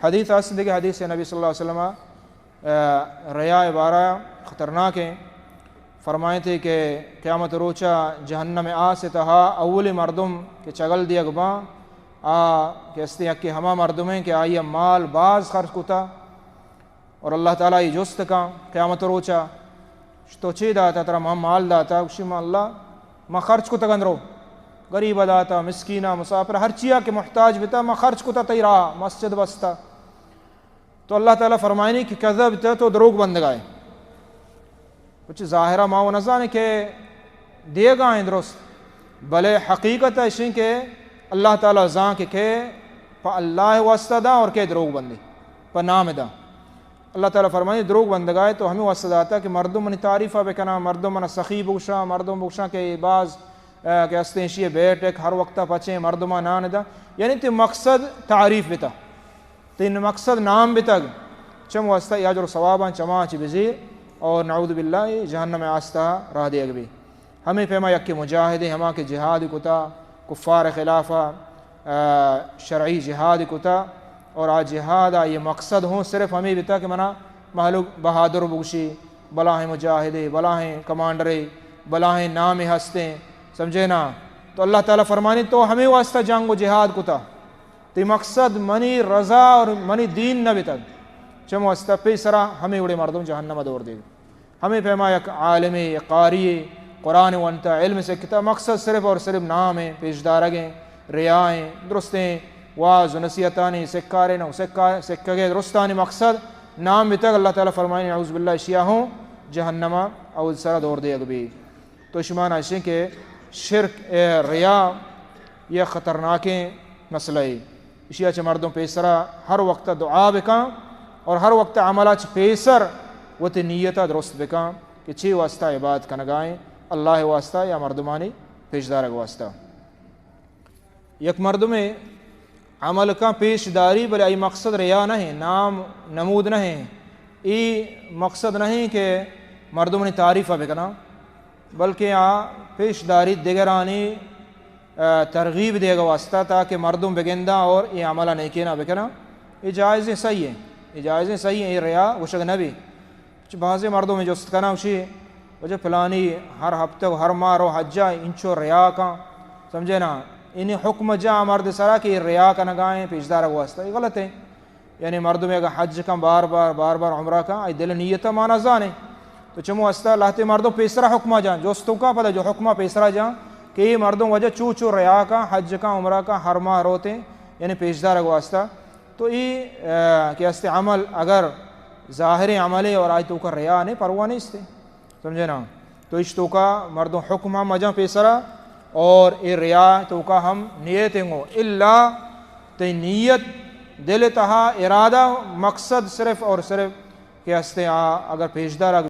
حدیث است، دگہ حدیث نبی صلی اللہ علیہ وسلم، آ، ریا بارہ خطرناک ہیں۔ فرمائیتے کہ قیامت روچا جہنم آس تہا اولی مردم کہ چگل دیگ باں، آ کہ استے یکے ہما مردم ہیں کہ آئی مال باز خرچ کتا اور اللہ تعالیٰ ای جست کاں قیامت روچا، تو چے داتا؟ ترا ما مال داتا؟ گوشی، ما اللہ، ما خرچ کتگ اندرو، غریب داتا، مسکینا، مسافر، ہر چیا کہ محتاج بتا، ما خرچ کتا تئی راہ، مسجد بستا۔ تو اللہ تعالیٰ فرمائنی کہ کذبت، تو دروگ بندگائے۔ کچھ ظاہرہ ما وہ نزانے کہ دیگا ہیں درست، بلے حقیقت ایشیں کہ اللہ تعالیٰ زان کہ کے پہ اللہ واسطہ دا اور کے دروگ بندے پہ نام دا۔ اللہ تعالیٰ فرمانی، دروگ بندگائے تو ہمیں واسطہ داتا کہ مردم منی تعریفہ بکنا، مردم منا سخی بوشا، مردم بوشا کہ باز، آ، کہ استیں شیئے بیٹک ہر وقتا پچیں مردماں نان دا۔ یعنی تی مقصد تعریف بتا، تی مقصد نام بتگ، چم واسطہ ای اجر و ثواباں چما چی بزیر اور نعوذ باللہ جہنم آستا راہ دیگ بی۔ ہمیں پیما یکے مجاہدے ہما کہ جہاد کتا، کفار خلافا، آ، شرعی جہاد کتا، اور آ جہاد آ یہ مقصد ہوں صرف ہمیں بتا کہ منا مہلوک بہادر بگشی، بلاہیں مجاہدے، بلاہیں کمانڈرے، بلاہیں نامے ہستیں، سمجھے نا؟ تو اللہ تعالیٰ فرمانی، تو ہمیں واسطہ جنگ و جہاد کتا، تی مقصد منی رضا اور منی دین نہ بتگ، چم واسطہ پیسرا ہمیں وڑے مردم جہنم دور دے۔ ہمیں پیما یک عالمے، یک قاریے، قرآن ونتا، علم سکھتا، مقصد صرف اور صرف نام ہیں، پیشدارگ ہیں، ریا ہیں، درستیں واز و نصیحتانی سکارے نہ سکا-، سکگے درستانی مقصد نام بتگ، اللہ تعالیٰ فرمائنی، اعوذ باللہ، اشیا ہوں جہنما اود سرا دور دیگ بی۔ تو اشی مانا اشیں کہ شرک، اے، ریا، یہ خطرناکیں مسئلہ ہے۔ اشیا چہ مردم پیسرا ہر وقت دعا بکاں اور ہر وقت عملا چہ پیسر وتی نیتا درست بکاں کہ چی واسطہ عبادت کنگائیں، اللہ واسطہ یا مردمانی پیشدارگ واسطہ۔ یک مردمے عمل کاں پیش داری، بلے آئی مقصد ریا نہ ہیں، نام نمود نہ ہیں۔ ای مقصد نہ ہیں کہ مردمانی تعریف بکناں، بلکہ آ پیش داری دگرانی، آ، ترغیب دیگ واسطہ تاکہ مردم بگنداں اور ای عمل نیکینا بکناں۔ ای جائزیں صحیح ہیں، ای جائزیں صحیح ہیں، ای ریا گوشگ نہ بی۔ چہ بازیں مردم جست کناں، گوشی، وجہ پلانی ہر ہفتہ و ہر ماہ رو حجا، انچو ریا کاں، سمجھے نا؟ انی حکم جا مرد سرا کہ ریا کنگائیں پیشدارگ واسطہ، یہ غلط ہے۔ یعنی مردم اگر حج کاں بار بار، بار بار عمرہ کاں، آئی دل نیت مانا زانے۔ تو چمو واسطہ لہتے مردم پیسرا حکمہ جان، جستوں کا پدا جو حکمہ پیسرا جان کہ یہ مردم وجہ چو چو ریا کاں، حج کاں، عمرہ کاں، ہر ماہ روتے، یعنی پیشدارگ واسطہ۔ تو ای، آ، کہ است عمل اگر ظاہر عملے اور آئی توکا ریا نے، پرواہ نیستے۔ سمجھے نا؟ تو اش توکا مردم حکم ہم مجاں پیسرا اور اے ریا توکا ہم نیت انگو۔ الا تی نیت، دل تہا ارادہ، مقصد صرف اور صرف کہ ہستے آ اگر پیشدار